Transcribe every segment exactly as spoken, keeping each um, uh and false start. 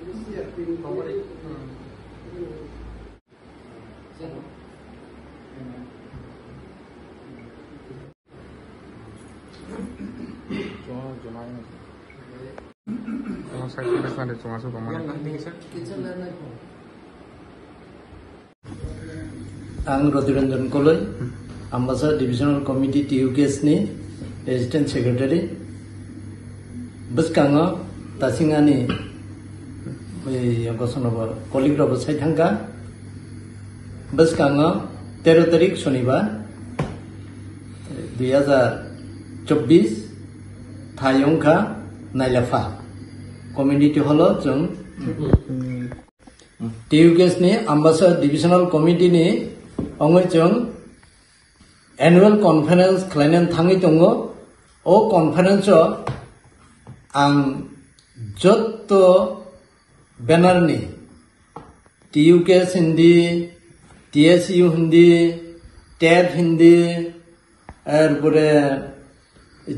Ang Roti Ranjan Koloi, Ambasa Divisional Committee T U K S ni Assistant Secretary. Bwskango tasing ani, eh, kosono bo, colleague rok bo sai thangkha. Bwskango tero tarik Sonibar, dui hajar chobbish, thai wngkha Nailapha Community Hall o chwng T U K S ni Ambasa Divisional Committee ni wngwi chwng annual conference khlainani thangwi tongo. O conference o ang jotto banner ni T U K S hindi, T S U hindi, tet hindi, erpore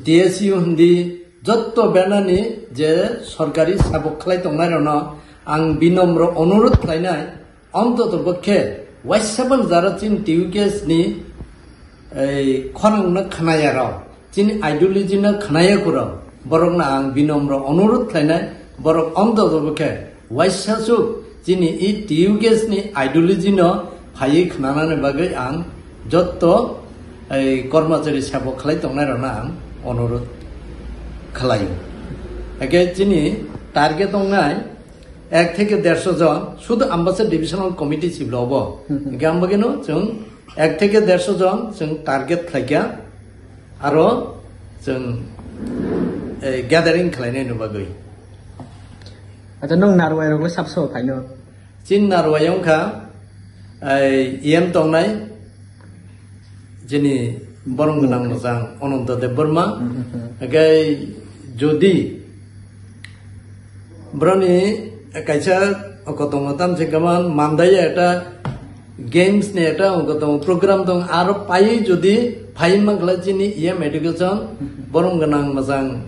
T S U hindi, jotto banner ni je sorkari sabok khlai tongnai rokno ang binomro onurodh khlainai, ontoto pokhe waisa bal jara chini T U K S ni ei khorang no khnaya rok, chini ideology no khnaya kuro, borok no ang binomro onurodh khlainai, borok ontoto pokhe waisa suk chini i T U K S ni ideology no phaiwi khnanani bagwi ang jotto ei kormachari sabo khlai tongnai rokno ang onurodh khlaio. Hake chini target tongnai ek theke derso jon, sudu Ambasa Divisional Committee siblo obo. Hmm, hmm. Hake ang bagwino chwng ek theke derso jon chwng target khlaikha, aro chwng, eh, gathering khlainani bagwi. Acha, nwng narwai rokle sabso phaino? Chini narwai wngkha, ai, E M tongnai, chini borom gwnang mwchang Ananta Debbarma. Hmm, hmm. Hake jodi boroni kaisa kotongo tamse gaman mandai eta games ni eta kotongo program tong aro pai jodi phai mankla chini E M education borom gwnang mwchang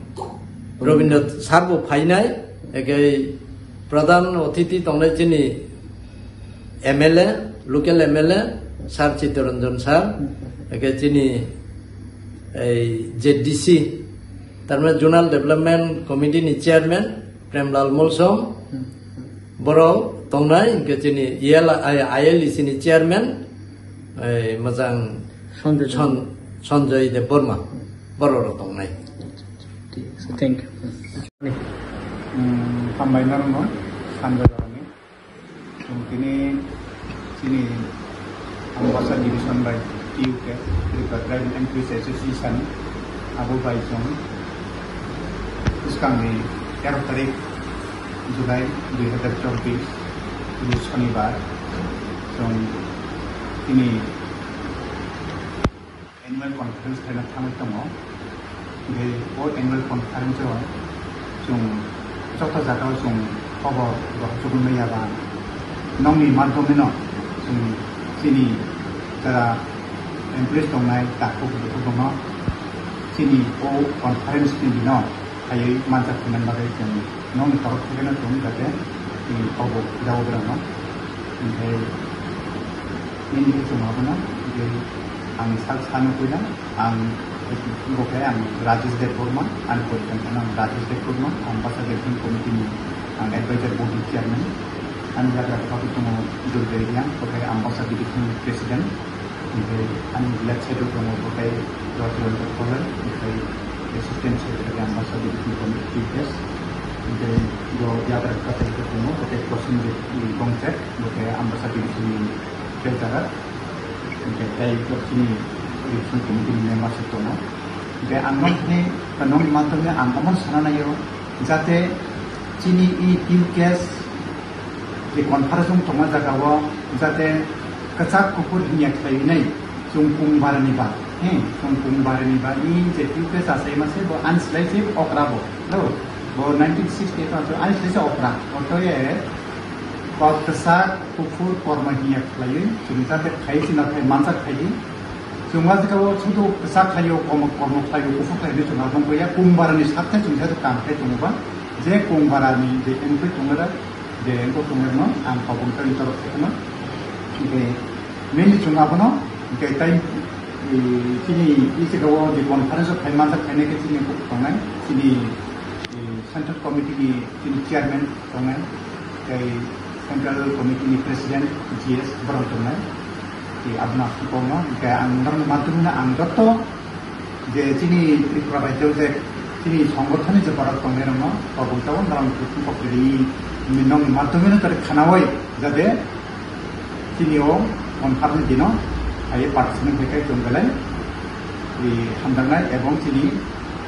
Rabindra sir bo phainai, ekai pradhan othithi tongnai chini M L A, local M L A, sir Chittaranjan sir, ekai chini ei Z D C, tarmane Zonal Development Committee ni chairman, Premlal Molsom, borok tongnai, hingke chini E L I, I L E C ni chairman, eh, mwchang Sanjay Chon-, Sanjay Debbarma, borok rok tongnai. Thank you. Hmm, hambai norokno, hambai norokno. Chwng tini chini Ambasa Division bai T U K, Tripura Tribal Employees Association, abo bai chwng bwskangni tero tarik July dui hazar chobbish, bwskango Sonibar, chwng tini annual conference khlaina thangwi tongo. Tei o annual conference o chwng joto jagao chwng khobor rohorjagwi manya ba nokni madhyomeno chwng chini jara employees tongnai takhuk bukhuk rokno chini o conference ni dino phaiwi manjak hwnna bagwi chwng nokni torok thekeno chwng jate, eh, obo jabo borokno. Hingke nini chwng abono je ang sak sano puila ang bo khe ang Rajesh Debbarma, ani poritan ang Rajesh Debbarma, ang Ambasa Development Committee ni ang advisor board ni chairman, ani jagra khe tongo Durga Reang, bo khe Ambasa Division ni president. Hingke ani left side o tongo, bo khe Roti Ranjan Koloi, hingke assistant secretary Ambasa Division Committee T U K S. Hingke bo yagra katai khe tongo, bo khe Prosenjit Gongchek, bo khe Ambasa Division ni treasurer. Hingke tei bo chini election committee ni member se tongo. Hingke ang nokni, nokni madhyome ang omo sana naio, jate chini i T U K S je conference wng tongma jaga o jate kwchak kuphur hinya khlaiwi nai chwng kung barani ba, he, chwng kung barani ba i je T U K S achai ma se bo ani slai se okra bo, no? Bo nineteen sixty eight o ani slai se okra, otoye kok kwchak kuphur korma hinya khlaiwi chwng jate khai se na khai mansa khai di. Chwng ma jika o sudu kwchak khlaio, kormo, kormo khlaio, kuphur khlaio, chwng ma tong ya kung barani sakhe chwng jate kam khai tongo ba, je kung barani je employee tongo da, Je wngkok tongnairokno ang kobong tari torok khe kheno. Hingke mainly chwng abono, hingke tai, i, chini i jaga o je conference o phai manjak phainai khe chini kok tongnai, chini, i, central committee ni chini chairman tongnai, tei central committee ni president G S borok tongnai. Tei abono aswk kokno, hingke ang norokni madhyomino ang joto je chini Tripura rajyo je chini songothoni je borok tongnai rokno kobong tabok norok kok rwi nokni madhyomino tari khanaui jate chini o conference dino hai participant khe kai chwng belai, e, hamjaknai ebong chini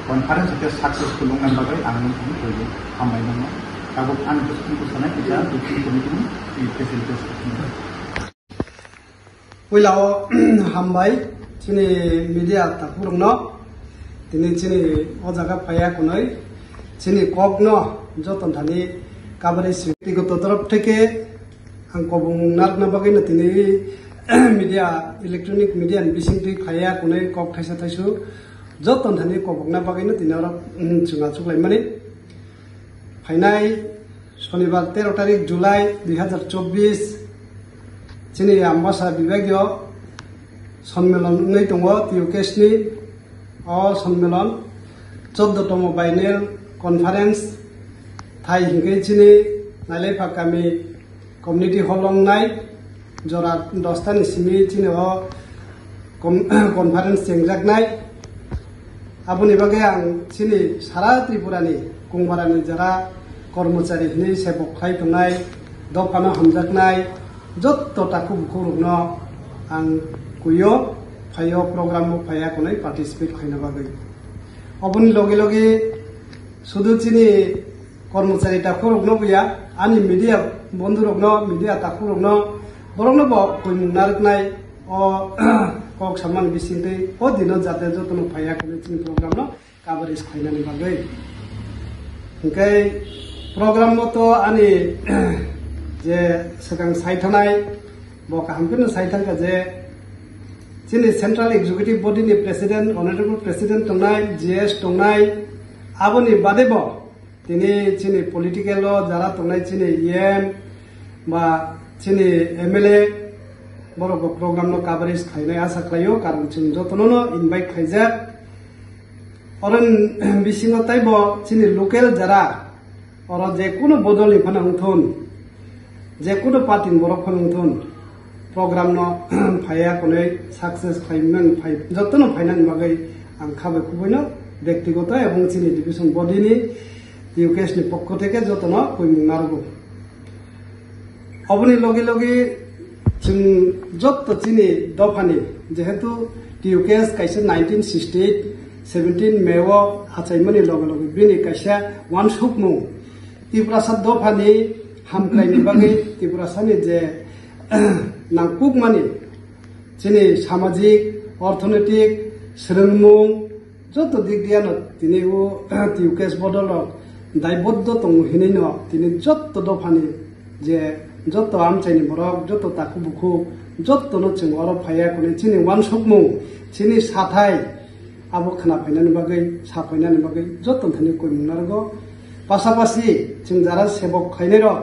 conference khe successful wngna bagwi ang nokni hambai mano. Tabuk ani bwskango sanai kisa committee ni presentation. Puila o hambai chini media takhurokno, tini chini o jaga phaiya kunui chini kokno joton thani kabari si. Tiko totorop theke ang kobong narwkna bagwi no tini media, electronic media ni bisingtwi phaiya kunui kok thaisa thaisu joton thani kobokna bagwi no tini oro, mm, chwng achuklaimani. Phainai Sonibar tero tarik July dui hazar chobbish chini Ambasa bibagyo sonmelon wngwi tongo T U K S ni. O sonmelon choddo tomo biennial conference thai hingke chini Nailaipha kami community hall wngnai jora dosta ni simi chini o com-, conference chengjaknai. Aboni bagwi ang chini sara Tripura ni kungbarani jara kormochari hinwi sebok khlai tongnai, dophano hamjaknai jotto takhuk bukhukrokno ang kuio phaio program o phaiya kunui participate khlaina bagwi. Oboni logi logi sudu chini kormochari takhurokno buya, ani media bondhurokno, media takhurokno, borokno bo kuimung narwknai o kok samani bisingtwi o dino jate jotono phaiya khe chini programno coverage khlainani bagwi. Hwnkhe programno to ani je swkang sai thanai, bo kaham kheno sai thangkha je chini Central Executive Body ni President, Honorable President tongnai, G S tongnai, aboni bade bo tini chini political o jara tongnai chini E M ba chini M L A borok bo program no coverage khlainai asa khlaio, karon chwng jotono no invite khlaijak. Oro bisingo taibo chini local jara oro je kuno bodol ni phano wngthun, je kuno party ni borok phano wngthun, program no phaiya kunui success khlaimani phai, jotono phainani bagwi ang khabai khubui no bektigoto ebong chini division body ni T U K S ni pokho theke jotono kuimung narwgo. Oboni logi logi chwng jotto chini dophani, jehetu T U K S kaisa nineteen sixty-eight seventeen May o achaimani logi logi bini kaisa uansukmung Tiprasa dophani hamkraini bagwi Tiprasani je nangkukmani chini samajik, orthonetik, swrwngmung, joto dik diano tini o T U K S bodol rok daiboddo tongo hinwi no tini joto dophani je joto amchaini borok, joto takhuk bukhuk, joto no chwng oro phaiya kuni chini uansukmung, chini sathai abo khna phainani bagwi, sa phainani bagwi joto thani kuimung narwgo. Pasapasi chwng jara sebok khainai rok,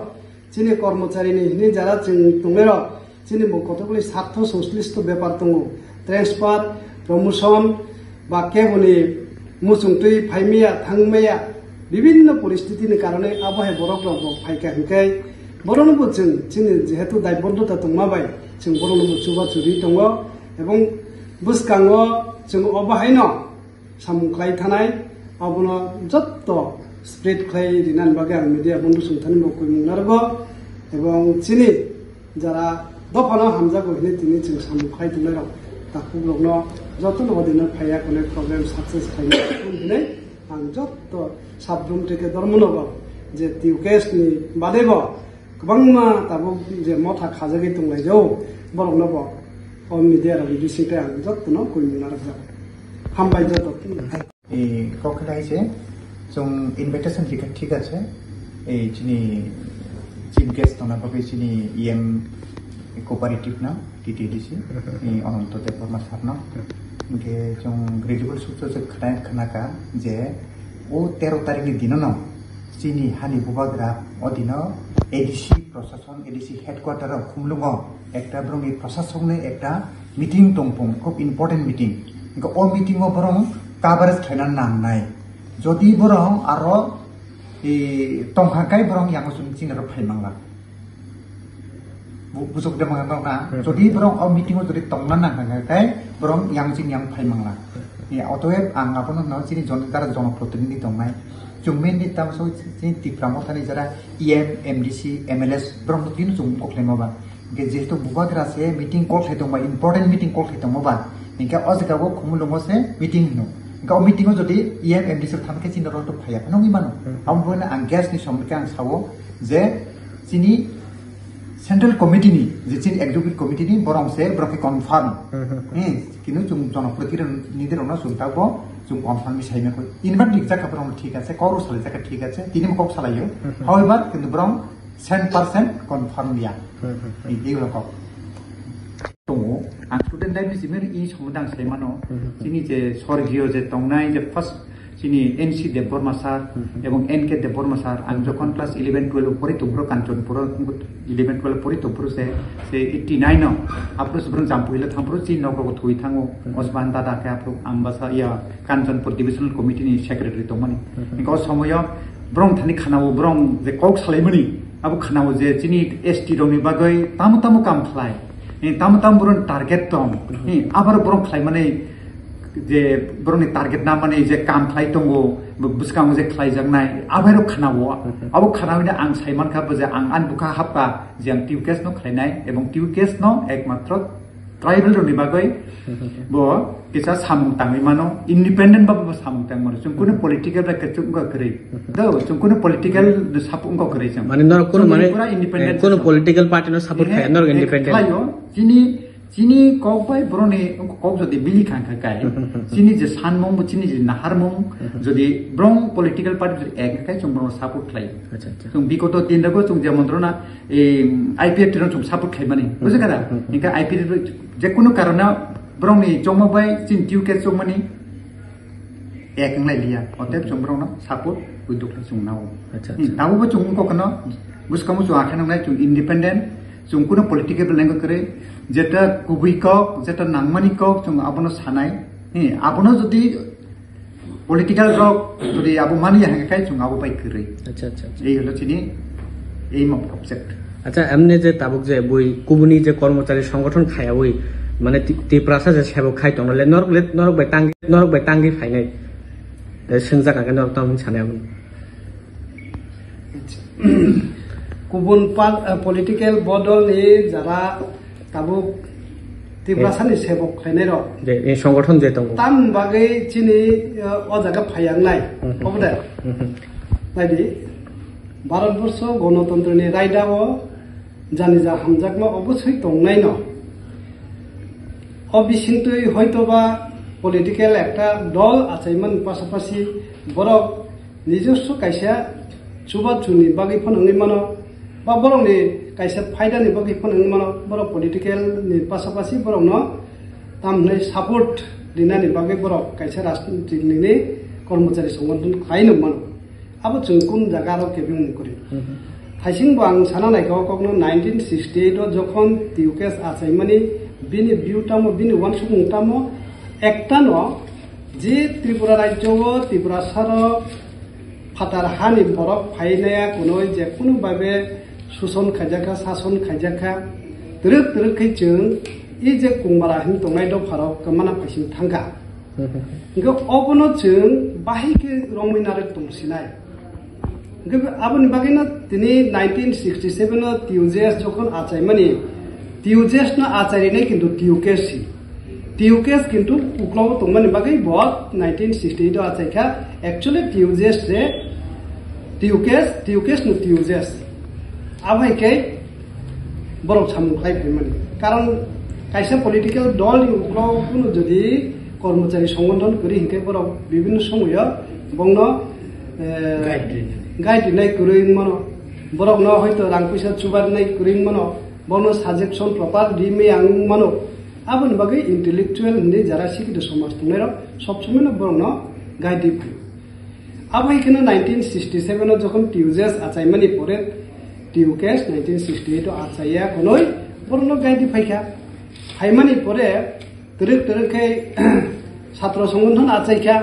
chini kormocharini hinwi jara chwng tongnairok, chini bo kotokli sartho songslishto bepar tongo, transfer, promotion, ba keboni muchungtwi phaimaya, thangmaya, bibinno poristiti ni karone abo hai borok rok bo phaikha hwnkhe, borokno bo chwng chini jehetu daibodota tongma bai chwng borokno bo chuba churi tongo, ebong bwskango chwng obo haino samung khlai thanai, abono jotto spread khlai rinani bagwi ang media bondhu songthani bo kuimung narwgo, ebong chini jara dophano hamjago hinwi tini chwng samung khlai tongnairok takhukrokno jotono odino phaiya kone program success khlaina hinwi ang jotto sabrum teke dormonogo je T U K S ni badebo kwbangma tabuk je motha khajagwi tonglaijao, borokno bo o media rokni bisingtwi ang jotono kuimung narwkjago. Hambai joto. E, kok khe hai se, chwng invitation rikha, thik ache. E, chini chief guest tongna bagwi chini E M cooperative na, T T D C, e, Ananto Debbarma sir no. Hingke chwng gridibol sukso se khna-, khnakha je o tero tarikh ni dino no Chini hani bubagra odino A D C prosason, A D C headquarter o Khumlungo ekta borongni prosasokni ekta meeting tongphung, khub important meeting. Hingke o meeting o borong coverage khaina nangnai. Jodi borong aro, e, tongkha kai borong yango chwng chini aro phai mangla. Bu-, bujok de mangla na. Hmm. Jodi borong o meeting o jodi tongna nangkha kai borong yang chini yang phai mangla. Ya, otoyeb ang abono no chini jon-, jara jonoprotinidhi tongnai. Chwng mainly tamo so chini Tipra Mothani jara E M, M D C, M L As, borok no tini chwng kok khlaima ba. Hingke jehetu bubagra se meeting call khlai tongba, important meeting call khlai tongma ba. Hingke o jaga o Khumulungo se meeting hino. Hingke o meeting o jodi E M, M D C rok thang khe chini rok to phaiya phano wngwi mano. Hmm. Abo bo ang guest ni somrikhe ang sao je chini Central Committee ni, je chini Executive Committee ni borok se borok khe confirm. Hmm, hmm, hmm. Hmm, kinu chwng jonoprotinidhi rokno chwng tabuk chwng confirm ni saimai koi. Invite rijak kha borok thik ase, kok rw salai jak kha thik ase, tini bo kok salai o. Hmm, hmm. However, kintu borok cent percent confirm ya. Hmm, hmm, hmm. Ei, ei rokok. Tongo, ang student life ni simi i somodang sai mano. Hmm, hmm, hmm. Chini je sorgiyo je tongnai je first chini N C Debbarma sir, hmm, hmm, ebong N K Debbarma sir, ang jokhon class eleven twelve pori tongphuru Kanchanpur, eleven twelve pori tongphuru se, se eighty nine o, aphuru se borok Jampuila thangphuru chini nok rok thwi thango, hmm, osban dada khe aphuru ang basa ya Kanchanpur Divisional Committee ni secretary tongmani. Hmm, hmm. Hingke o somoyo borok thani khanao borok je kok salaimani, abo khanao je chini S T rok ni bagwi tamo tamo kam khlai, eh, tamo tamo borok target tong, hmm, eh, abo borok khlaimani je borokni target namani je kam khlai tongo, bo-, bwskango je khlaijaknai, abairok khanao. Mhm. Abo khanaoino ang saimankha bo je ang ani bwkha hapkha je ang T U case no khlainai, ebong T U case no ekmatro tribal rokni bagwi, mhm, bo kisa samung tangwi mano, independent ba bo samung tangwi mano. Chwng kunu, mhm, political bai kwchwk wngkha kwrwi. Mhm. Do, chwng kunu political support wngkha kwrwi chwng. Mane norok kunu, chwng mane, pura independent, eh, kunu chwng political party no support, eh, khaya, norok eh, independent. Khlaio, chini Chini kok bai borokni kok jodi mili kha kha kai, chini je sanmung, chini je naharmung, jodi borok political party jodi ek kai chwng borok support khlai. Acha, acha. Chwng bigoto din dago chwng jemon rona, eh, I P F T rok chwng support khlai mani. Bujha kha da? Hingkhe I P F T je kunu karona borokni chongma bai chini T U case chongmani ek wng lai liya. Otep chwng borokno support wngwi dukhlai chwng nao. Acha, acha. Hmm, tabukbo chwng wngkha kheno bwskango chwng akhe nangnai chwng independent, chwng kunu political line kwrwi, jeta kubui kok, jeta nangmani kok chwng abono sanai. Hmm, abono jodi political rok jodi abo mani ya hingkhe chwng abo bai kwrwi. Acha, acha, acha. Ei holo chini aim of object. Acha, emne je tabuk je bui kubuni je kormochari songothon khayawi, mane Ti-, Tiprasa je sebok khai tongnole, norok le, norok bai tangwi, norok bai tangwi phainai. Eh, swngjak ang khe norok tamo hwn sanai aboni. Kubun pal-, eh, political bodol ni jara tabuk Tiprasa ni sebok khlainai rok. Je, ni songothon je tongo. Tam bagwi chini, eh, o jaga phaiyangnai. Mhm. Obo de? Mhm. Naidi, Bharat Borsho Gonotontro ni raida o jani ja hamjakma obosoi tongnai no. O bisingtwi hoito ba political ekta dol achaimani pasapasi borok nijoswo kaisa chubachu ni bagwi phano wngwi mano, ba borokni kaisa phaida ni bagwi phano wngwi mano, borok political ni pasapasi borokno tamhinai support rinani bagwi borok kaisa rajnitik nini kormochari songothon khlai nung mano. Abo chwng kun jaga aro kebeng mung kwrwi. Mhm. Thaising bo ang sana naikha o kokno nineteen sixty-eight o jokhon T U case achaimani bini view tamo, bini uansukmung tamo, ekta no je Tripura rajyo o Tiprasa rok phatar hani borok phainaya kunoi je kunu babe suson khaijakha, sason khaijakha, twrwk twrwk khe chwng e je Kungmara hin tongnai dopharok kwmana phaising thangkha. Hwnkhe obono chwng bahai khe romwi narwk tong sinai. Hwnkhe aboni bagwino tini nineteen sixty-seven o T U J S jokhon achaimani, T U J S no achairinai kintu T U K si. T U K kintu uklogo tongmani bagwi bo nineteen sixty-eight o achaikha. Actually T U J S se, T U K, T U K no T U J S. Abo hai khe borok samung khlai phaimani. Karon kaisa political dol ni uklogo kunu jodi kormochari songothon kwrwi hinkhe borok bibhinno somoyo bongno, eh, guide rinai kwrwi wng mano. Borokno hoito rang puisa chubarnai kwrwi wng mano. Bono suggestion proper di me ang mano. Aboni bagwi intellectual hinwi jara sikito somaj tongnairok sob somoino borokno guide di phaio. Abo hai kheno nineteen sixty seven o jokhon T U J S achaimani pore, T U K S nineteen sixty eight o achaiya konoi borokno gaidi phaikha. Phaimani pore twrwk twrwk khe satro songothon achaikha.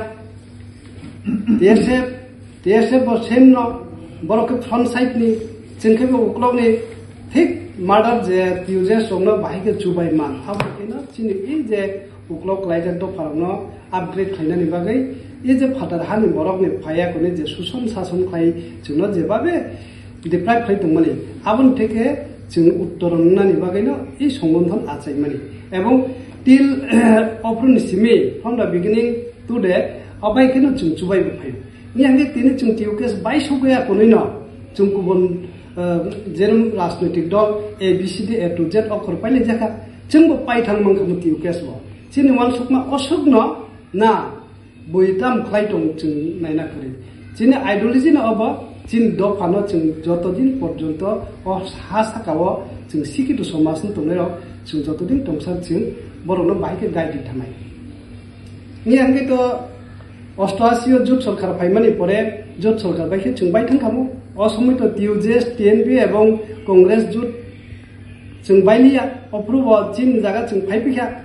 T S F, T S F bo same no, borok khe front side ni, chwng khe bo uklok ni, thik murder je T U J S rokno bahai khe chubai man. Abo kheno chini i je uklok klaijak dopharokno upgrade khlainani bagwi, i je phatar hani borokni phaiya koni je suson sason khlai chwngno jebabe deprive khlai tongmani, aboni theke chwng uttor wngnani bagwino i songothon achaimani. Ebong till ophuruni simi from the beginning to the abai kheno chwng chubai bo phaio. Ni hangke tini chwng T U K S bai sugwi akonino chwng kubun, eh, jerum rajnoitik dol A B C D A to Z okhor pailai jakha. Chwngbo paithang mankha bo T U K S bo. Chini wansukma osukno na bui tam khlai tong chwng naina kwrwi. Chini ideology no obo, chini dopha no chwng joto din porjonto o ha saka o chwng sikhitu somaj no tongnai rok chwng joto din tongsa chwng borok no bahai khe guide thanai. Ni hangke to osto asi o jut sorkar phaimani pore jut sorkar bai khe chwng bai thang khamu. O somoi to T U J S, T N P ebong Congress jut chwng bai liya. Ophuru bo chini jaga chwng phai pikha.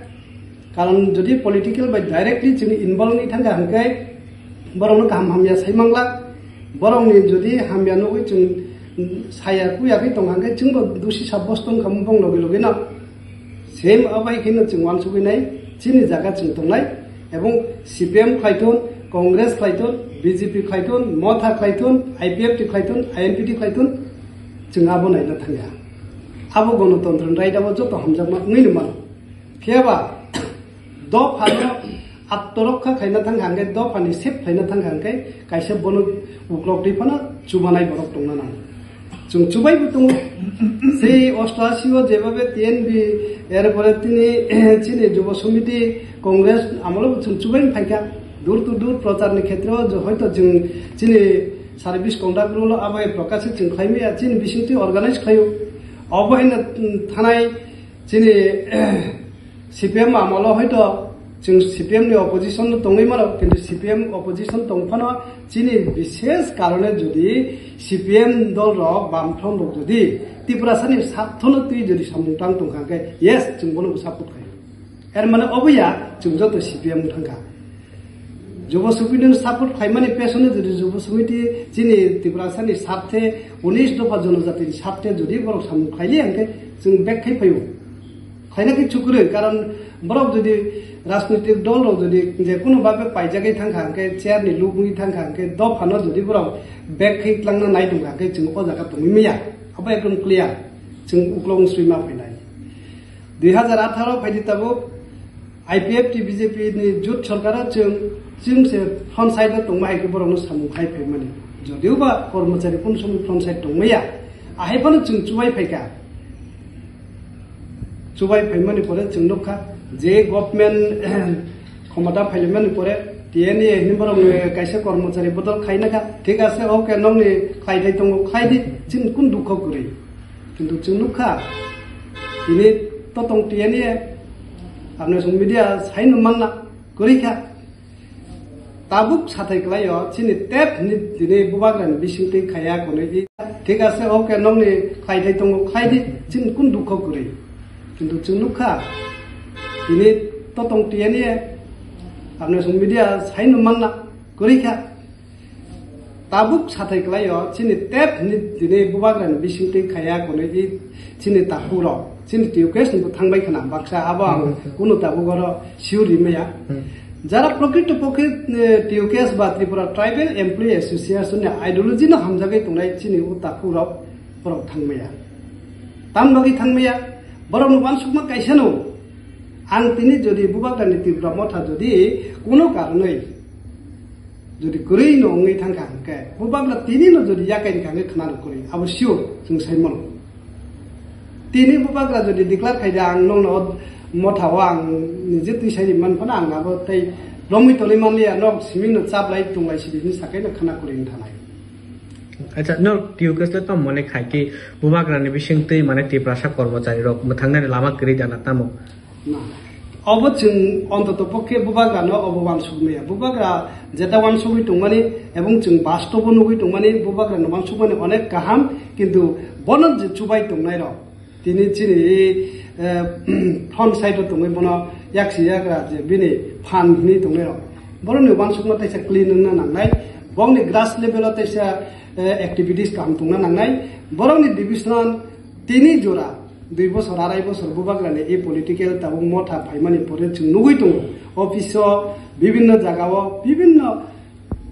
Karon jodi political bai directly chini involve ni thangkha hwnkhe borokno kaham hamya sai mangla. Borokni jodi hamya nugwi chwng saya kuya khe tong hwnkhe chwngbo dusi sabbosto wngkha bong logi logi no. Same abai kheno chwng wansugwi nai chini jaga chwng tongnai ebong C P M khlaithun, Congress khlaithun, B J P khlaithun, Motha khlaithun, I P F T khlaithun, I N P T khlaithun chwng abo naina thangya. Abo gonotontro ni raida o joto hamjakma wngwi mano. Phiya ba dophano attorokha khaina thang hangkhe, dophani sep khaina thang hangkhe kaisa bono uklok twi phano chubanai borok tongna nango. Chwng chubai bo tongo. Sei osto asi o jebabe T N B, erpore tini chini Jubo Samiti, Congress amolo bo chwng chubai phaikha. Door to door prochar ni khetre o je hoito chwng chini service conduct rule o abai prokashe chwng khlai maya, chini bisingtwi organize khlaio. Obo haino, mm, thanai Chini C P M amolo hoito chwng C P M ni opposition no tongwi mano, kintu C P M opposition tong phano chini bishesh karone jodi C P M dol rok, Bamfront rok jodi Tiprasa ni sartho no twi jodi samung tang tong kha khe, yes, chwng bono bo support khaio. Er mane obo ya, chwng joto C P M wng thang kha. Jubo Samiti no support khlaimani pesone jodi Jubo Samiti chini Tiprasa ni sarthe, unis dopha jonojati ni sarthe jodi borok samung khlaili hwnkhe chwng bek khai phaio. Khlaina khe chukwrwi, karon borok jodi rajnoitik dol rok jodi je kono babe paijagwi thang kha hwnkhe, chair ni luk wngwi thang kha hwnkhe, dophano jodi borok bek khai tlangna nai tong kha hwnkhe chwng o jaga tongwi maya. Abo ekdom clear. Chwng uklok wngsui ma phainai. Dui hazar atharo phaidi tabuk I P F T B J P ni jut sorkaro chwng, chwng se front side o tongma hai khe borokno samung khai phaimani. Jodiuba kormochari kunu somoi front side tongmaya, ahai phano chwng chubai phaikha. Chubai phaimani pore chwng nukha je government khomota phailaimani pore T N A hini borok kaisa kormochari bodol khaina kha. Thik ase, okay, nokni khlaithai tongo, khlai di, chini kun dukho kwrwi. Kintu chwng nukha, tini totong T N A, apni song media saino manna kwrwi kha. Tabuk sathai kwlaio, chini tep hinwi tini bubagrani bisingtwi khaya konwi di. Thik ase, okay, nokni khlaithai tongo, khlai di, chini kun dukho kwrwi. Kintu chwng nukha, tini totong T N A, apni song media saino manna kwrwi kha. Tabuk sathai kwlaio, chini tep hinwi tini bubagrani bisingtwi khaya konwi di chini takhuk rok, chini T U K S ni bo thangbai khna baksa, abo ang kunu tabuk oro sure rimaya. Jara prokrito pokhe, eh, T U K S ba Tripura Tribal Employee Association ni ideology no hamjagwi tongnai chini o takhuk rok borok thangmaya. Tam bagwi thangmaya, borok no uansukma kaisa no. Ang tini jodi bubagrani Tipra Motha jodi kuno karonwi jodi kwrwi no wngwi thang kha hwnkhe, bubagra tini no jodi yakai rikha hwnkhe khna rw kwrwi, abo sure chwng sai mano. Tini bubagra jodi declare khai de, ang nokno Motha o ang nije twi sai ri man phano ang abo tei romwi tonwi man liya, nok siming no chap lai tong lai sidi hinwi sakai no khna kwrwi wng thanai. Acha, no T U K S le tamo mone khai ki bubagrani bising twi mane Tiprasa kormochari rok mwthangnani lama kwrwi dana tamo? Na. Obo chwng ontoto pokhe bubagrano obo uansuk maya. Bubagra Jeta wansugwi tongmani ebong chwng bastobo nugwi tongmani, bubagrano wansukmani onek kaham, kintu bono je chubai tongnairok, tini chini, eh, front side o tongwi bono yaksi yagra je bini phan hinwi tongnairok, borokni wansukma teisa clean wngna nangnai, bongni grass level o teisa, eh, activities kaham tongna nangnai, borokni division tini jora dui bosor, arai bosor bubagrani e political tabuk motha phaimani pore chwng nugwi tongo. Office o, bibinno jaga o, bibinno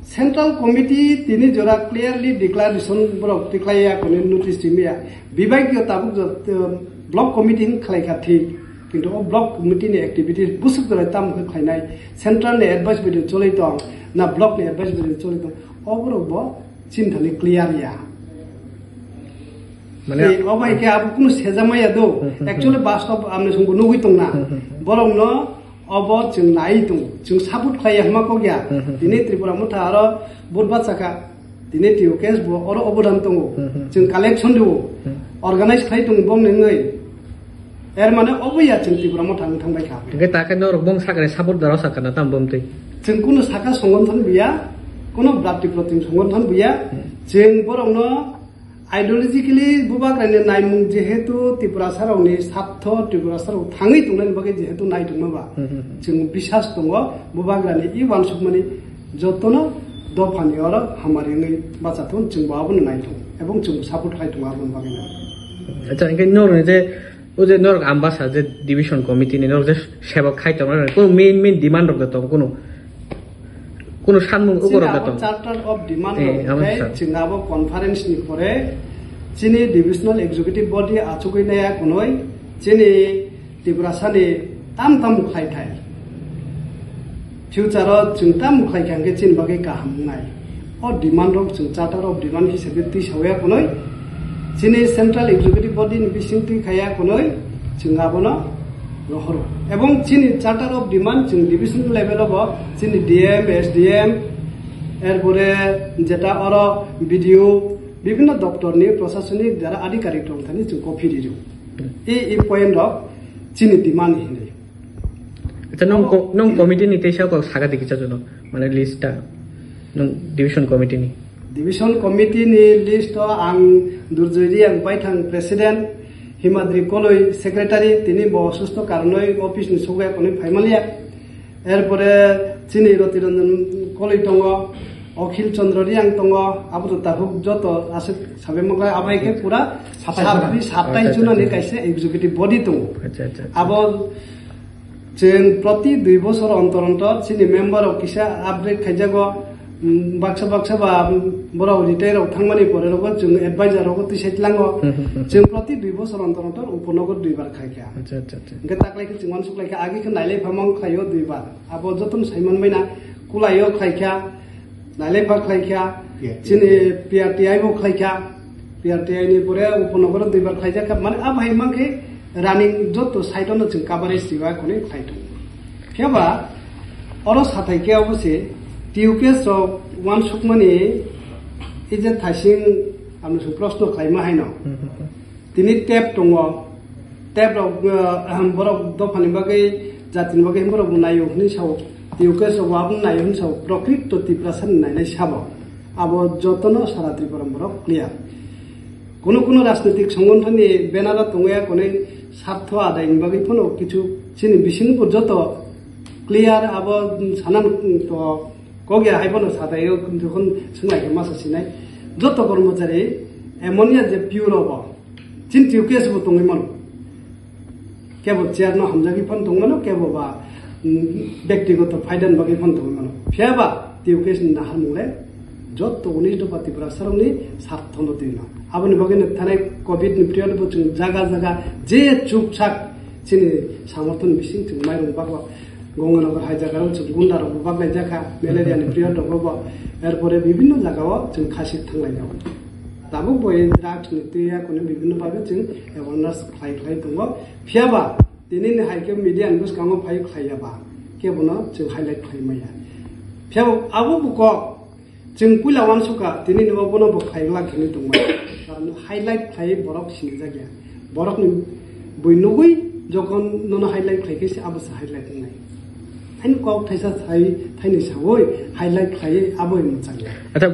central committee tini jora clearly declaration borok tikhlaiya, kono notice timiya. Bibagyo tabuk jo, eh, block committee hin khlai kha thik. Kintu o block committee ni activities busuk jora tam khe khlainai. Central ni advice bidin cholai tong, na block ni advice bidin cholai tong. O borok bo chini thani clear ya. Mane Tei obo hai khe abo kunu sejamaya do. Hmm, hmm, hmm. Actually bastob amni songbo nugwi tongna. Hmm, hmm, hmm. Borokno obo chwng nai tongo. Chwng support khlai ya hwnma kok ya. Hmm, hmm, hmm. Tini Tripura motha aro budba chakha. Tini T U K S bo oro obodan tongo. Hmm, hmm. Chwng collection rwo. Hmm. Organize khlai tongo bongni wngwi. Er mane obo ya chwng Tripura motha wng thangbai kha. Hingke ta khe norok bong sakni support daro sakha na tam bom twi? Chwng kunu saka songothon buya, kunu bwrati protim songothon buya. Hmm. Chwng borokno ideologically bubagrani naimung jehetu Tiprasarokni sartho, Tiprasarok thangwi tongnani bagwi jehetu naitongma ba, hmm, hmm, hmm, chwng bisas tongo bubagrani i wansukmani jotono dophani oro hamari wngwi bachathon, chwngbo abono naithong ebong chwngbo support khai tongo aboni bagwino. Acha, hingke norokni je, o je norok Ambasa je division committee ni norok je sebok khai tongo, kunu main main demand rok da tongo, kunu Kunu sanmung ukorok da abo tong? Charter of Demand eh, rok abo tei sa. Chwng abo conference ni pore chini divisional executive body achugwi naya kunoi chini Tiprasani tam tam khlai thai. Future o chwng tam khlai kha hwnkhe chini bagwi kaham wngnai. O demand rok chwng Charter of Demand hisabe twi sawi ya kunoi. Chini central executive body ni bising twi khaya kunoi chwng abono rohoro. Ebong chini Charter of Demand chwng division level o bo chini D M, S D M, erpore jeta oro B D O, bibhinno doptor ni prosasonik jara adhikarik rok thani chwng copy riro. E, e point rok chini demand hinwi. Acha, nung ko-, nung committee ni teisa ko saka dikhi chajuno, mane list ta, nung division committee ni. Division committee ni list o ang Durjoy Reang baithang president, Himadri Koloi secretary, tini bo osusto karonoi office ni sogwi konwi phaimanliya. Erpore chini Roti Ranjan Koloi tongo, Akhil Chandra Reang tongo, abo to tabuk joto aswk sabai mokla, abai khe pura satai, satai. Sabbi, satai. Acha, acha, chunani acha. Kaisa executive body tongo. Acha, acha, acha. Abo Chwng proti dui bosor ontor ontor chini member rok kisa update khaijago, mm, baksa baksa ba, mm, borok retire rok thangmani pore rogo chwng advisor rogo twi sai tlango. Hmm, hmm, hmm. Chwng proti dui bosor ontor ontor Upanagar duibar khaikha. Acha, acha, acha. Hwnkhe taklai khe chwng uansuk laikha, agi khe nailai phamang khlaio duibar. Abo jotono saiman baina kulaio khlaikha. Nailai pha khlai kha, P R T I. Chini P R T I bo khlai kha, P R T I ni pore Upanagar duibar khlai jak kha, mane a bahai mankhe running joto side ono chwng coverage riba khonwi khlai tongo. Phiya ba oro sathai khe obo se T U K S rok uansukmani ije thaising amno chwng proshno khlaima haino. Hmm, hmm, hmm. Tini tep tongo, tep rok, eh, borok dophani bagwi, jatini bagwi borok bo naio hwnwi sao, T U K S rok bo abono naio hwnwi sao, prokrito Tiprasa ni nainai sabo. Abo jotono sara Tripura borok clear. Kunu kunu rajnitik songothon ni banner o tongwi ya konwi sartho adai ni bagwi phano kichu chini bisingo bo joto clear abo sanan to kok ya hai bono satai o jokhon swnglaikha masa sinai. Joto kormochari ammonia je pure obo. Chini T U K S bo tongwi mano. Kebo chair no hamjagwi phano tongwi mano, kebo ba, mm, bektigoto phaidani bagwi phano tongwi mano. Phiya ba T U K S ni naharmung le jotto unis dopha Tiprasarokni sarthono twi mano. Aboni bagwi no thanai covid ni period bo chwng jaga jaga je chuksak chini samorthon bising chwng mairung bakla Gonganagar hai jaga rok chwng gunda rok bo baklai jakha, malaria ni period rok bo, erpore bibhinno jaga o chwng khasik thanglai jago. Tabuk bo ei drugs ni twi ya kunu bibhinno bhabe chwng awareness khlai khlai tongo. Phiya ba tini ni hai khe media ni bwskango phai khlai ya ba, kebo no chwng highlight khlai maya. Phiya ba abo bo kok Chwng puila uansukha, tini ni bo bono bo khlai glak hinwi tongmani. Karon highlight khlai borok sinijak ya. Borokni bui nugwi jokhon nono highlight khlai khe se abo se highlight wngnai. Ani kok thaisa sai thaini sawi highlight khlaiwi abo mwchang ya. Acha,